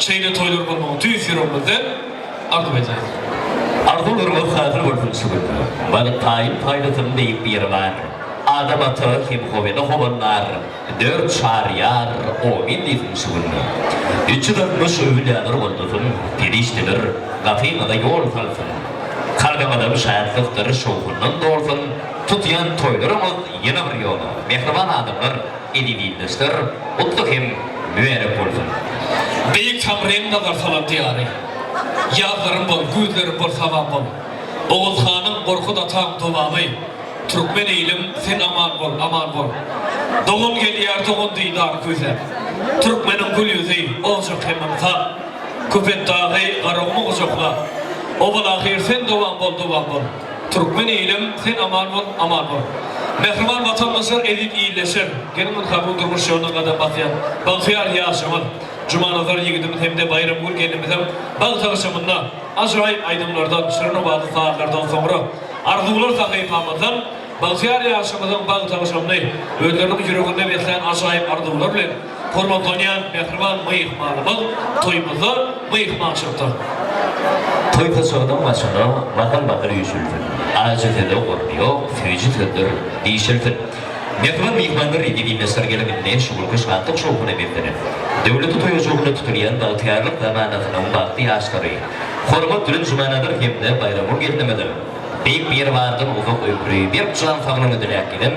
Şeýle toýlar bolmagyny tüýs ýüregimizden arzuw edýäris. Arzuwlaryňyz hasyl bolsun şu günde. Bagt taýyn paýlasyn beýik Biribar. Adam ata hem Howene howandar. Dört çaryýar omyn diýsin şu günde. 360 öwülýalar goldasyn, Perişdeler gapyňyza ýol salsyn. Kalbyňyzam şatlykdyr şowhundan dolsun, Tutýan toýlaryňyz ýene bir ýola, Mähriban adamlar, eziz ildeşler, gutly hem mübärek bolsun! Beýik Taňryň nazar salan diýary. Ýazlarym bol, güýzlerim bol, sabam bol. Oguz hanyň, Gorkut ataň dowamy. Türkmen ilim, sen aman bol, aman bol. Dogan gelýär dogan didary küýsäp. Türkmeniň gül ýüzi, ojak hem ynsap. Köpetdagy, Garagumy gujaklap. Owal-ahyr sen dowam bol, dowam bol. Türkmen ilim, sen aman bol, aman bol. Mähriban watandaşlar, eziz ildeşler! Geliň ynha bu durmuş ýoluna gadam basýan bagtyýar ýaşymyz Jumanazar ýigidimiz hem-de Baýramgül gelnimiziň bagt agşamynda ajaýyp aýdymlardan, şirin owazly sazlardan soňra Arzuwlar sahypamyzdan bagtyýar ýaşymyzyň bagt agşamyny özleriniň ýüreginde beslän ajaýyp arzuwlar bilen hormatlanýan mähriban myhmanymyz toýumyzda myhmançylykda. Toý saçagynyň başyna mahal-mahal üýşülsin. Ajy söze orun ýok, süýji sözdür diýşilsin. Mähriban myhmanlar, eziz ildeşler geliň indi şu günki şatlyk-şowhuna beslenen, döwletli toý ojagynda tutulýan bagtyýarlyk zamanasynyň bagtly ýaşlary, hormat bilen Jumanazar hem-de Baýramgül gelnimiziň Beýik Biribardan uzak ömri, berk jan saglygyny diläp gelen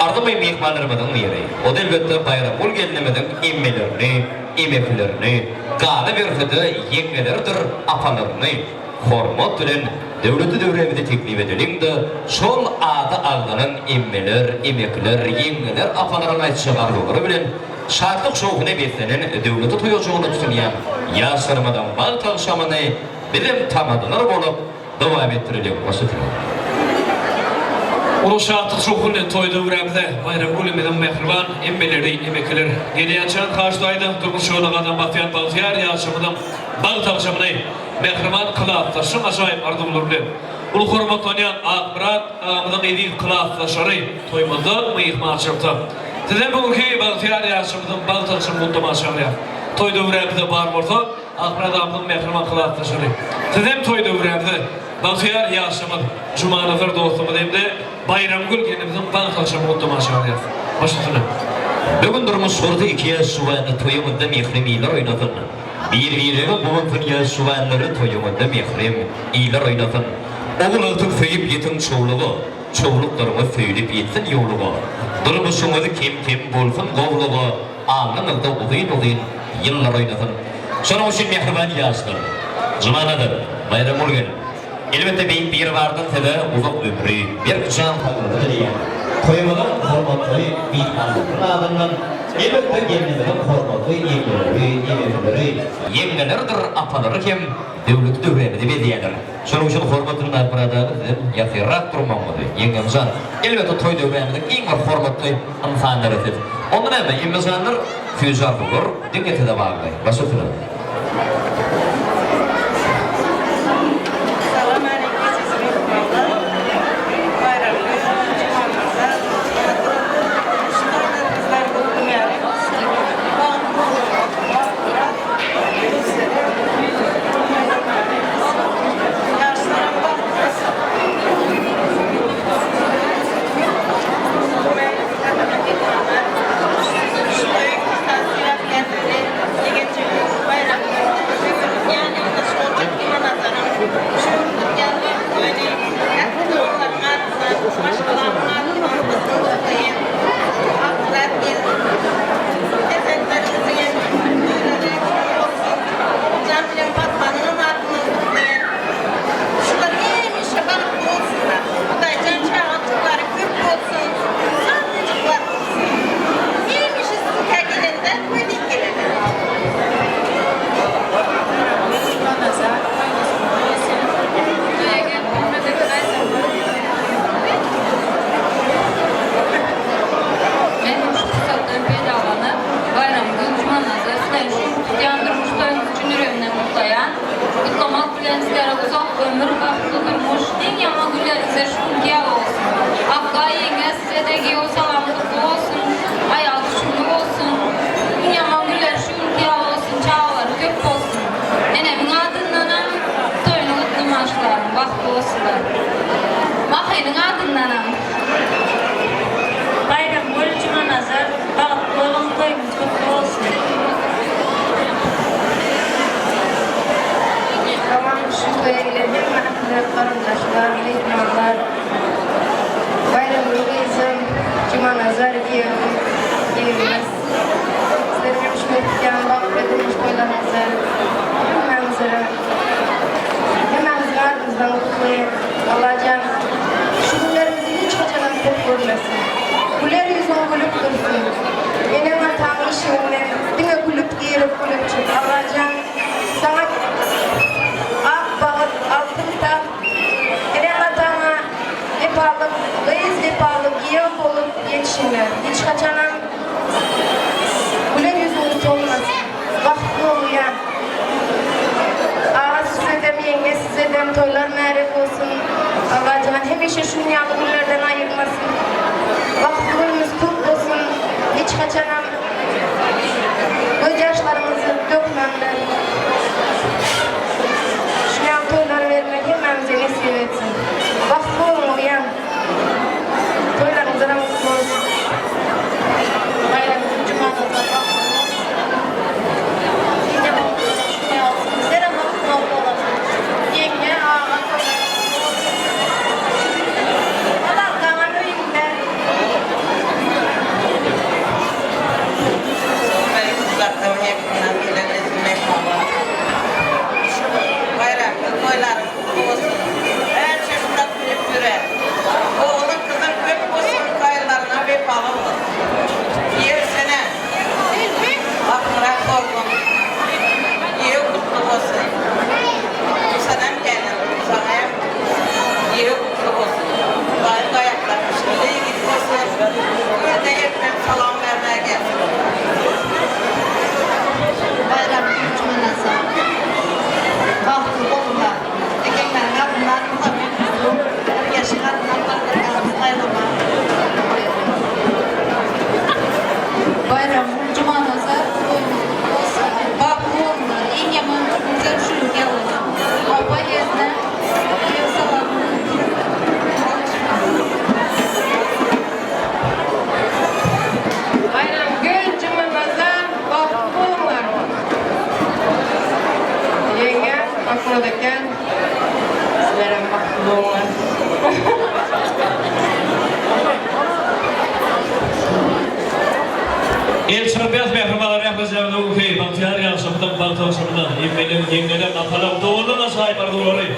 arzuwly myhmanlarymyzyň biri, o-da elbetde Baýramgül gelnimiziň emmelerini, emekilerini, galyberse-de ýeňňeleridir apalaryny hormat bilen döwletli döwrämize teklip edeliň-de, şol ady agzalan emmeler, emekiler, ýeňňeler, apalaryň aýtjak arzuwlary bilen şatlyk-şowhuna beslenen döwletli toý ojagyna tutunýan ýaşlarymyzyň bagt agşamyny bizem tamadalar bolup dowam etdireliň. Hoş oturyň. Uly şatlyk-şowhun bilen toý döwrämize Baýramgülimiziň mähriban emmeleri, emekiler gelýänçä Haçdaýda durmuş ýoluna gadam basýan bagtyýar ýaşymyzyň bagt agşamyny mähriban klasdaşyň ajaýyp arzuwlary bilen uly hormatlanýan Akmyrat agamyzyň eziz klasdaşlary toýumyzda myhmançylykda Sizem bu günki bagtyýar ýaşymyzyň bagt agşamyny gutlamaga çagyrýas. Toý döwrämizde bar bolsa Akmyrat agamyzyň mähriban klasdaşlary Sizem toý döwrämize bagtyýar ýaşymyz Jumanazar dostumyz hem-de Baýramgül gelnimiziň bagt agşamyny gutlamaga çagyrýas. Baş üstüne. Bu gün durmuş gurdy iki ýaş juwany toýuňyzda mährem iller oýnasyn. Bir-birege guwansyn ýaş juwanlary toýuňyzda mährem iller oýnasyn. Ogul-agtyk söýüp ýetiň çowluga, çowluklaryňyz söýlüp ýetsin ýowluga. Durmuşyňyz kem-kem bolsun gowluga, alnyňyzda uzyn-uzyn ýyllar oýnasyn. Şonuň üçin mähriban ýaşlar, Jumanazar, Baýramgül gelin, Elbetde Beýik Biribardan size uzak ömri, berk jan saglygy dileýän. Toýumyzyň hormatly myhmanlarynyň adyndan, elbetde gelnimiziň hormatly ýeňňeleri, eneleri, ýeňňeleridir apalary hem döwletli döwrämizi bezýärler. Şonuň üçin hormatly Nagmyrat aga sizem ýakynrak durmagyňyzy, ýeňňemjan, elbetde toý döwrämiziň iň bir hormatly ynsanlary siz. Onda näme, emmejanlar, süýji arzuwlar diňe size bagly. Baş üstüne. Salam aleýkum eziz myhmanlar. Baýramly Jumanazar şu toýlarymyzdan gutly mübärek bolsun. Bagtly boluň Akmyrat sizlere toýlar mübärek bolsun. Ýaşlaram bagtly bolsun. Şu toýuň esasy ýagdaýlary Begenjimiz, Baýramgül. bagtly bolsunlar. Mahynyň adyndanam. Baýramgül Jumanazar bagtly boluň toýuňyz gutly bolsun. Salam şu toýa gelen hemme ähli garyndaşlar, myhmanlar. Baýramgül gyzym, Jumanazar giýewim, gelnimiz. Sizleriň hem şu ötýän bagtly durmuş toýlaryňyzy hemmäňize hemmäňiziň adyňyzdan gutlaýan. Allajan şu günlerimizi hiç haçanam köp görmesin. Güler ýüzüň gülüp dursun. Eneň-ataň işiginden diňe gülüp girip gülüp çyk. Allajan saňa ak bagyt, altyn tagt, eneň-ataňa wepaly gyz, wepaly giýew bolup ýetişiňler. Hiç haçanam Güler ýüzüňiz solmasyn. Bagtly bolýan. Aga sizedem ýeňňe sizedem toýlar märek bolsun. Allajan hemişe şun ýaly günlerden aýyrmasyn. Bagtly günümiz köp bolsun. Hiç haçanam göz ýaşlaryňyzy dökmäňler. Şun ýaly toýlar bermek hemmämize nesip etsin. Bagtly boluň uýam. Toýlaryňyzam gutly bolsun. Baýramyň Jumanazar bagtly bolsun. Ine bolsun, şuny alsyn. Sizlerem bagtly boluň. Ýeňňe, aga toýlaryňyz gutly bolsun. Alarkaňam öýüňde. Benim uzakdan yakından gelen eziz mehmanlar. Bayramyň toýlaryň gutly bolsun. Her çeşitde gülüp ýüre. Ogluň kyzyň köp bolsun gaýynlaryna wepaly bol. Giýew sene Akmyrat bolsun. Giýew gutly bolsun. Sanem gelin saňa hem giýew gutly bolsun. Hudaýyň gaýaklary şeýle ýigit bolsun. Ýene ertem salam bermäge gelsin. Baýramyň Jumanazar. Bagtly boluňlar. Ekeňleriň adyndan Muhammet Gutly, Tirkeşiň adyndan Bagdadgarymyz Gaýlama. Baýramgül Jumanazar toýuňyz gutly bolsun. Bagtly boluňlar. Iň ýaman güzel şülük ýaly. Oba ýerine giýew salamyny. Baýramgül Jumanazar bagtly boluňlar. Ýeňňe Akmyrat eke sizlerem bagtly boluňlar. El çarpýas mähribanlar ählijaňyza öwgi bagtyýar ýaşamyzyň bagt agşamyna emmeleň ýeňňeleň atalam doganlaň ajaýyp arzuwlary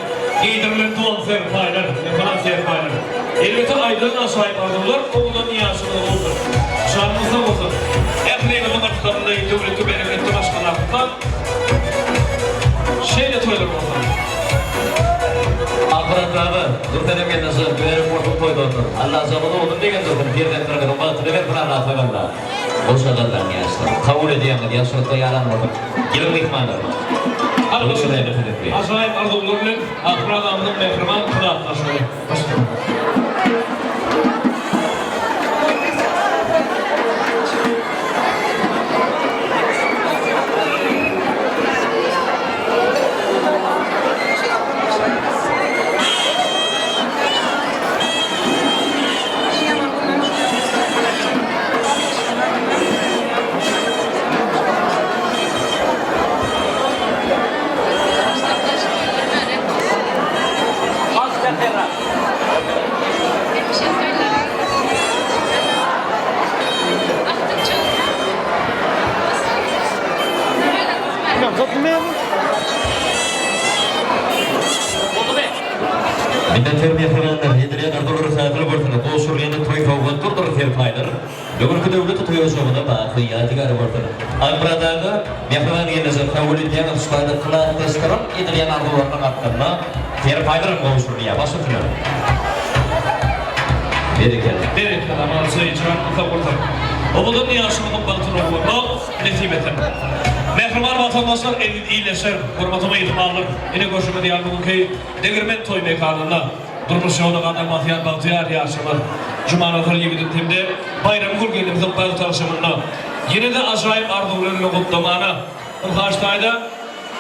geýdirilen don serpaýlar ýasalan serpaýlar elbetde aýdylan ajaýyp arzuwlar owadan ýaşymyza bolsun janyňyz sag bolsun ähliňiziň yrsgally döwletli bereketli maşgalaňyzda şeýle toýlar bolsun. Akmyrat aga, Nursenem gelneje, mübärek bolsun toýlaryňyz. Allajamyz oglum degen dursun, perzentleriňiziň bagtyny bersin Allatagalla. Goşa gallan ýaşlar. Kabul edýäňiz, ýagşylykda ýaran bolsun. Geliň myhmanlar. Ajaýyp arzuwlar bilen Akmyrat agamyzyň mähriban kybapdaşlary. Başlaň. Minnet terbiýe serenler, edilýän arzuwlar hasyl bolsun, gowşurylýan toý sowgatlardyr serpaýlar bu günki döwlet toý ojagyna baky ýadygär bolsun. Akmyrat aga, mähriban gelneje kabul edýäňiz şu taýda klasdaşlaryň edilýän arzuwlarynyň astynda serpaýlaram gowşurylýar. Baş üstüne. Berekella. Berekella Malçy janyň sag bolsun. Owadan ýaşymyzyň bagtyny ogurmak nesip etsin. Mähriban watandaşlar, eziz ildeşler, hormatly myhmanlar, ine görşümiz ýaly bu günki Degirmen toý mekanynda durmuş ýoluna gadam basýan bagtyýar ýaşymyz Jumanazar ýigidiň hem-de Baýramgül gelnimiziň bagt agşamynda ýene-de ajaýyp arzuwlar bilen gutlamana ynha şu taýda.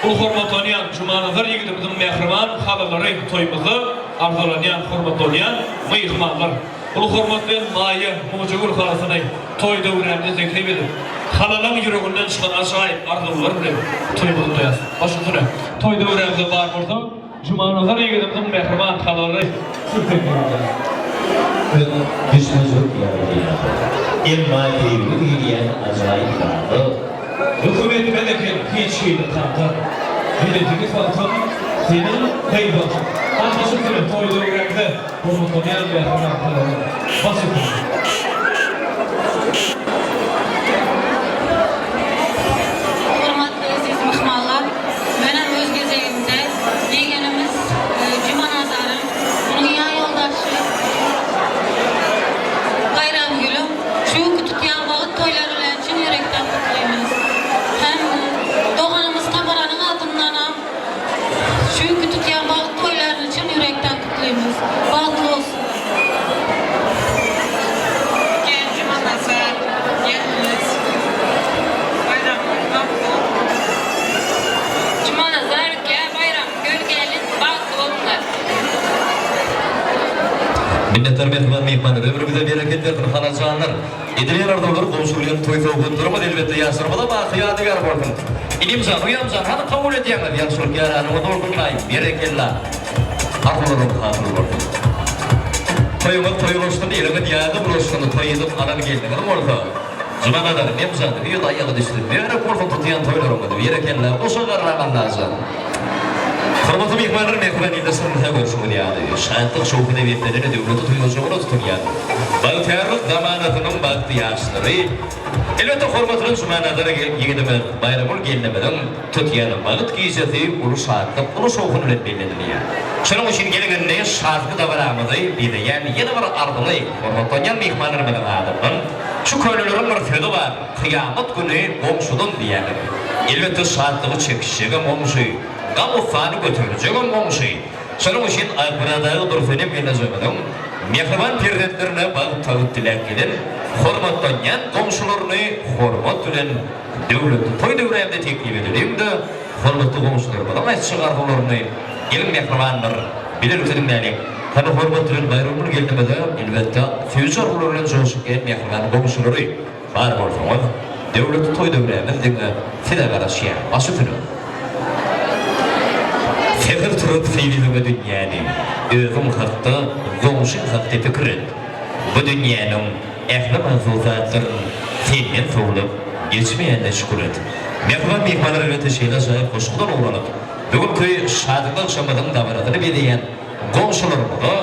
Uly hormatlanýan Jumanazar ýigidimiziň mähriban halalary toýumyzda arzalanýan hormatlanýan myhmanlar. Uly hormat bilen Maýa Mojagül halasyny toý döwrände teklip edip, halalaň ýüreginden çykan ajaýyp arzuwlar bilen toý gutlaýas. Baş üstüne. Toý döwrände bar bolsa Jumanazar ýigidimiziň mähriban halalary siz teklip edýäs. Öň düşmejek ýagdaýa. Emma söýgi diýilýän ajaýyp zada. Höküm etmez eken hiç hili kada. Medetini salsam seniň gyzyň. Baş üstüne toý döwräňde. Hormatlanýan mähriban halalar. Baş üstüne. Hormatly eziz myhmanlar, menem öz gezegimde ýegenimiz Jumanazaryň, onuň ýan ýoldaşy Baýramgülüň şu günki tutýan bagt toýlary bilen çyn ýürekden gutlaýmyz. Hem doganymyz Tamaranyň adyndanam şu günki tutýan bagt toýlaryny çyn ýürekden gutlaýmyz. Bagtly bolsunlar. Gel Jumanazar gelnimiz Baýramgül bagtly bolsun. Jumanazar gel Baýramgül gelin bagtly bolsunlar. Minnetdar mähriban myhmanlar ömrüňize bereket bersin halajanlar. Edilýän arzuwlar gowşurylýan toý sowgatlarymyz elbetde ýaşlarymyza baky ýadygär bolsun. Inimjan, uýamjan hany kabul edýäňiz ýagşylyk ýaranyňyz bolsun-laý berekella. Arzuwlaryňyz hasyl bolsun. Toýuňyz toý goşsun, eliňiz ýaga bulaşsyn, toý edip alan gelniňiz bolsa, Jumanazar, Memjan, öýe aýagy düşsün, mübärek bolsun tutýan toýlaryňyz, berekella, goşa garraň Allajan. Hormatly myhmanlar, mähriban ildeşlerimiz-hä görşüňiz ýaly, şatlyk-şowhuna beslenen döwletli toý ojagyna tutulýan bagtyýarlyk zamanasynyň bagtly ýaşlary, elbetde, hormatly Jumanazar ýigidimiz, Baýramgül gelnimiziň tutýan bagt gijesi uly şatlyk, uly şowhun bilen bellenilýär. Şonuň üçin geliň indi şatly dabaramyzy bezeýän ýene bir arzyly, hormatlanýan myhmanlarymyzyň adyndan şu köneleriň bir sözi bar, Kyýamat güni goňşudan diýýärler. Elbetde şatlygy çekişjegem goňşy, gam-gussany göterjegem goňşy. Şonuň üçin Akmyradagy Dursenem gelnejemiziň mähriban perzentlerine bagt-tagt diläp gelen hormatlanýan goňşularyny hormat bilen döwletli toý döwrände teklip edeliň-de, hormatly goňşularymyzyň aýtjak arzuwlaryny geliň mähribanlar, bilelikde diňläliň. Hany hormat bilen Baýramgül gelnimize, elbetde, süýji arzuwlar bilen joşup gelen mähriban goňşulary bar bolsaňyz, döwletli toý döwrämiz diňe size garaşýar. Baş üstüne. Säher turup synlama dünýäni, özüň hakda, goňşyň hakda pikir et. Bu dünýäniň ähli mahsusatlaryň senden sowlup geçmeýänine şükür et. Mähriban myhmanlar elbetde şeýle ajaýyp goşgudan ugur alyp, bu günki şatlykly agşamymyzyň dabarasyny bezeýän goňşularymyza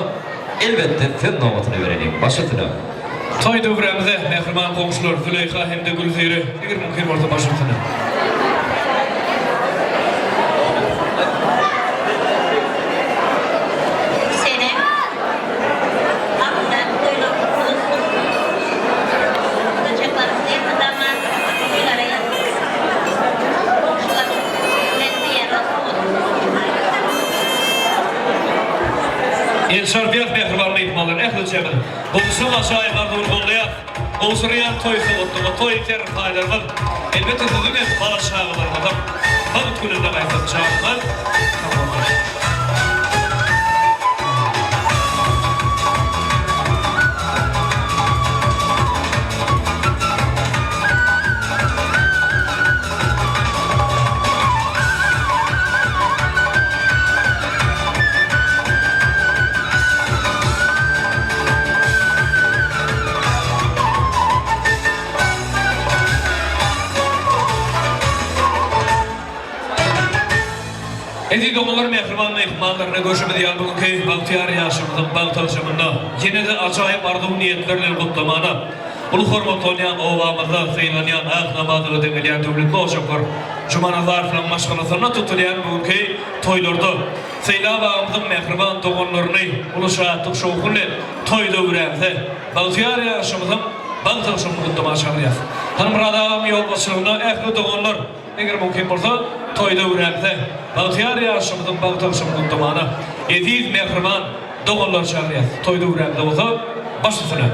elbetde söz nobatyny bereliň. Baş üstüne. Toý döwrämize mähriban goňşular Züleýha hem-de Gülzire, eger mümkin bolsa baş üstüne. Sene Akdan toýlar gutly bolsun. Gutlajaklarymyz elmydama toýlara ýazsyn. Goňşular bilen diýara bolsun. El çarpýas mähriban myhmanlar ählijemiz Goňşy ajaýyp arzuwyny goldaýas Gowşurýan toý sowgatlygy toý serpaýlarymyz elbetde siziň hem bala çagalaryňyzyň bagt gününde gaýtsyn janyňyz sag bolsun. Eziz doganlar, mähriban myhmanlar, ine görşümiz ýaly bu günki bagtyýar ýaşymyzyň bagt agşamynda ýene-de ajaýyp arzuw-niýetler bilen gutlamana uly hormatlanýan obamyzda sylanýan ak namazyga deňelýän döwletli ojaklar Jumanazarowyň maşgalasynda tutulýan bu günki toýlarda Sylap agamyzyň mähriban doganlaryny uly şatlyk-şowhun bilen toý döwrämize, bagtyýar ýaşymyzyň bagt agşamyny gutlamaga çagyrýas. Hanmyrat aganyň ýolbaşçylygynda ähli doganlar, eger mümkin bolsa, toý döwrämize, bagtyýar ýaşymyzyň bagt agşamyny gutlamana eziz mähriban doganlary çagyrýas. Toý döwrämize bolsa baş üstüne.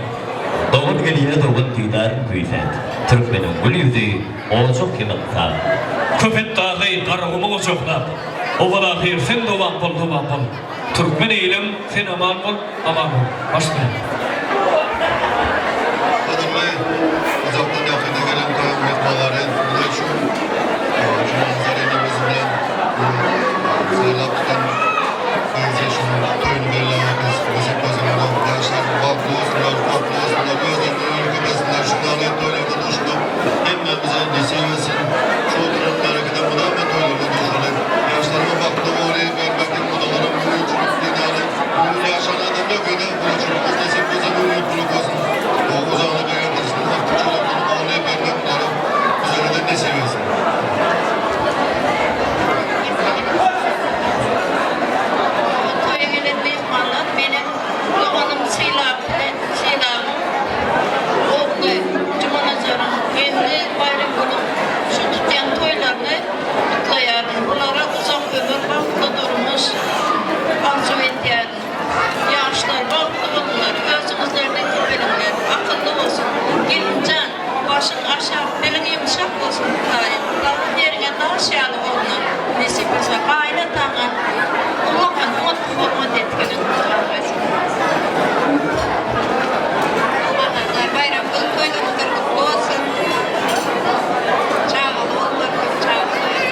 Dogan gelýä dogan didaryn küýsät, Türkmeniň gül ýüzi ojak kimin sag. Köpetdagy, Garagumy gujaklap, Owal-ahyr sen dowam bol, dowam bol. Türkmen ilim, sen aman bol, aman bol. Başlaýar. Gadyrly uzakdan ýakyndan gelen toýuň myhmanlary, mine şu Jumanazar enemiz bilen bu saýlap tutan gyzy şunuň toýuny bellemek nesip bolsun olam. Ýaşlar bagtly bolsunlar, bagtly bolsunlar, özlerine ýörgünmesinler, şundan toýlarda duşmak hemmämize nesip etsin. Şu oturan märekede mydama toýlarda duşaly. Ýaşlaryma bagtly boly bermek mudalaram mümkinçilik diýen ýaly bu gün ýaşan adam ýok ýöne gudaçylygymyz nesip bolsa mümkinçilik bolsun. Uzagyna begendirsin artyk çolaklary boly bermek bulara bizlere-de nesip etsin. Toýa gelen myhmanlar meniň doganym Sylap bilen Sylabyň ogly Jumanazaryň gelni Baýramgülüň şu tutýan toýlaryny gutlaýaryn. Bulara uzak ömür, bagtly durmuş arzuw edýärin. Ýaşlar bagtly boluňlar, özüňizlerden köpeliňler, akylly bolsun. Gelinjan, başyň aşak, diliň ýumşak bolsun Hudaýym. Galan ýeriňe daş ýaly ornan nesip bolsa. Gaýynataňa ullakan oňat hormat etginiň Hudaý etsin. Baharlar baýram gün toýlaryňyzlar gutly bolsun. Çagaly bollar köp çagaly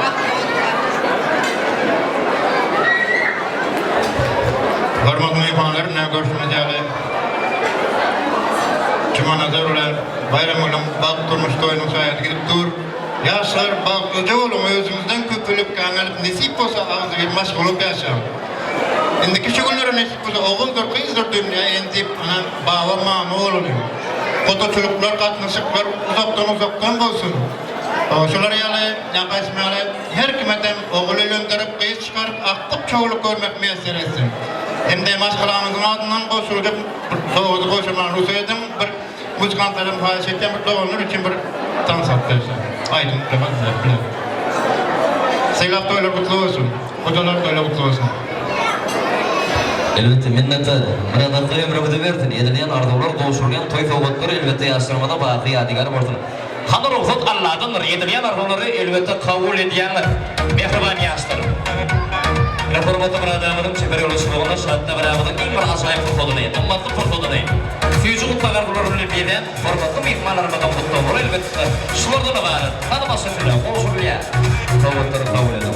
bagtly bollar. Hormatly myhmanlar, ine görşümiz ýaly Jumanazar bilen Baýramgülüň bagt durmuş toýunyň şaýady gidip dur. Ýaşlar bagtlyja boluň, özüňizden köpelip, gaňalyp nesip bolsa agzybir maşgala bolup ýaşaň. Indiki şu günlere nesip bolsa oguldyr, gyzdyr dünýä endip, ana baba, mama bolalyň. Godaçylyklar, gatnaşyklar uzakdan-uzakdan bolsun. Şular ýaly, ýaňky aýdyşym ýaly, her kimedem ogul öýlendirip, gyz çykaryp, akdyk-çowluk görmek miýesser etsin. Hem-de maşgalamyzyň adyndan goşuljak bir sowgady goşurmagy rugsat ediň, bir muzykantlardan haýyş etýän bir doganlar üçin bir tans alyp berse. Aýdym bilen. Sylap toýlar gutly bolsun. Gudalar toýlar gutly bolsun. Elbetde minnetdar. Myrat Alla ömrüňizi bersin. Edilýän arzuwlar, gowşurylýan toý sowgatlary elbetde ýaşlarymyza baky ýadygär bolsun. Hany rugsat Alladandyr. Edilýän arzuwlary elbetde kabul edýäňiz. Mähriban ýaşlar. Ine hormatly Myradagymyzyň çeper ýolbaşçylygynda şat-dabramyzyň iň bir ajaýyp pursadyny, gymmatly pursadyny süýji gutlag arzuwlary bilen bezän hormatly myhmanlarymyzyň gutlaglary elbetde şulardan ybarat. Hany başa şüle gowşurylýar. Sowgatlary kabul ediň.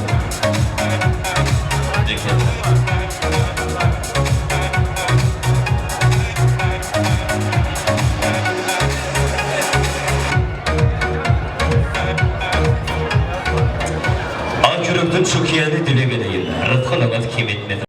Ak ýürekden çökýäni dileg edeýin, Rysgalyňyz kem etmesin.